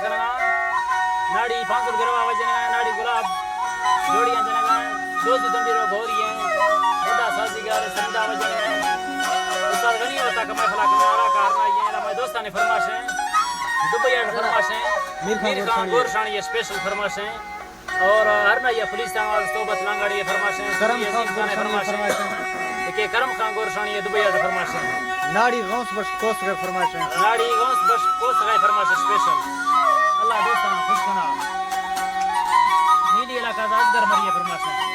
کنگا، ناڑی پانزل گروا وجنگا، ناڑی گلاب جوڑیاں جنگا، دوست تنبیرو گوری ہیں، بڑا سازی گار سندا وجنگا۔ استاد غنی ہوتا کہ محفل کنگا، آرا کارنا یہ، ہمارے دوستانی فرمائش ہیں، دبئی آڑ فرمائش ہیں، میر خان میر خان گورشانی۔ گورشانی اسپیشل فرمائش ہیں۔ اور ہر نہ یہ پولیس تھا صحبت لانگاڑی یہ فرمائش ہیں، کرم خان گورشانی فرمائش ہیں۔ فرمائش ہیں۔ کہ کرم خان گورشانی یہ دبئی آڑ فرمائش ہیں۔ ناڑی غوث بخش کوس گئے فرمائش ہیں۔ ناڑی غوث بخش کوس گئے فرمائش اسپیشل۔ اللہ دوستان خوش کنا۔ نیلی علاقہ دا اصغر مری یہ فرمائش ہیں۔